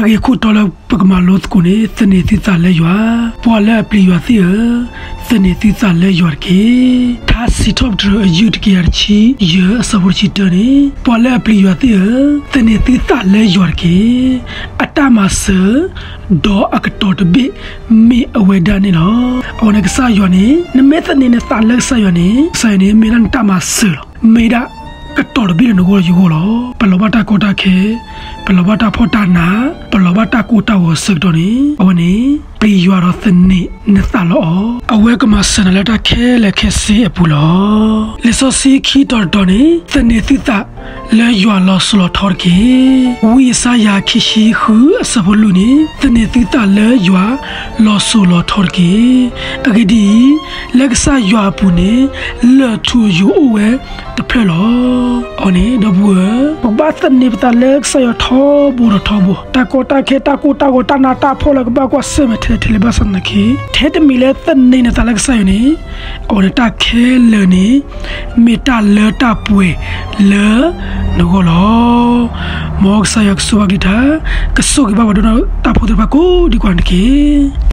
အဂ့ၢ်ခိၣ်တီလၢပကမၤလိသကိးန့ၣ် သန့ၤသုသးလၢယွၤ, ပှၤလၢအပျံၤယွၤသ့ၣ်ဧၢ, သန့ၤသုသးလၢယွၤတက့ၢ်. ထါစံးထီၣ်ပတြၢၤ အယုၢ်တကယၤတဆံ ယဲၢ်အဆၢဖိတဆံတၢန့ၣ်, ပှၤလၢအပျံၤယွၤသ့ၣ်ဧၢ, သန့ၤသုသးလၢယွၤတက့ၢ်. အတၢ်မၤစၢၤ ဒီးအကတီၤတဘ့ၣ်မ့ၢ်အဝဲဒၣ်န့ၣ်လီၤ. အဝဲန့ၣ်ကစၢ်ယွၤန့ၣ် နမ့ၢ်သန့ၤနသးလၢကစၢ်ယွၤန့ၣ် ကစၢ်ယွၤန့ၣ် မ့ၢ်ဒၣ်နတၢ်မၤစၢၤလီၤ. မ့ၢ်ဒၣ်ကတီၤတဘ့ၣ်လၢနဂီၢ်ယဂီၢ်လီၤ. ပလီၤဘၣ်တၢ်ကီတၢ်ခဲ, ပလီၤဘၣ်တၢ်ဖှီၣ်တၢ်နး, ပလီၤဘၣ်တၢ်ကိၢ်တၢ်ဂီၤအဆၢကတီၢ်န့ၣ် အဝဲန့ၣ် ပျံၤယွၤဒီးသန့ၤနသးလီၤအီၤ. အဝဲကမၤစၢၤနၤလၢတၢ်ခဲလၢာ်ခဲဆ့အပူၤလီၤ. လံာ်စီဆှံခံတီၤတတီၤန့ၣ် သန့ၤသုသးလၢယွၤလီၤစိၤလီၤထီတက့ၢ်. ဝံယၡါယၤခံဆံဃုအဆၢဖိလွံၢ်န့ၣ် သန့ၤသုသးလၢယွၤလီၤစိၤလီၤထီတက့ၢ်. အဂ့ၢ်ဒ်အံၤ, လၢကစၢ်ယွၤအပူၤန့ၣ် လၢၢ်ထူၣ်ယိာ်အိၣ်ဝဲတဖျၢၣ်လီၤ. အဝဲန့ၣ် ဒီပုၢ်ဝဲၢ်ဧၢ, ပကဘၣ်သန့ၤပသးလၢကစၢ်ယွၤထီဘိဒီးထီဘိ, တၢ်ကီတၢ်ခဲ တၢ်ကိၢ်တၢ်ဂီၤ တၢ်နးတၢ်ဖှီၣ်လၢကဘၣ်ကွၢ်ဆၢၣ်မဲာ်ထဲလဲၣ်ထဲလဲၣ် ဘၣ်ဆၣ်သနာ်က့ ထဲတမံၤလၢသန့ၤနသးလၢကစၢ်ယွၤန့ၣ် အဝဲန့ၣ်တၢ်ခဲလၢာ်န့ၣ် မ့ၢ်တၢ်လၢတၢ်ပှဲၤလၢနဂီၢ်လီၤ. မ်ကစၢ်ယွၤကဆိၣ်ဘၣ်ကလုၢ်ကထါ, ကဆိၣ်ဂ့ၤဘၣ်ပှၤဒိကနၣ်တၢ်ဖိသ့ၣ်တဖၣ်ကိးဒံးကွၢ်တက့ၢ်.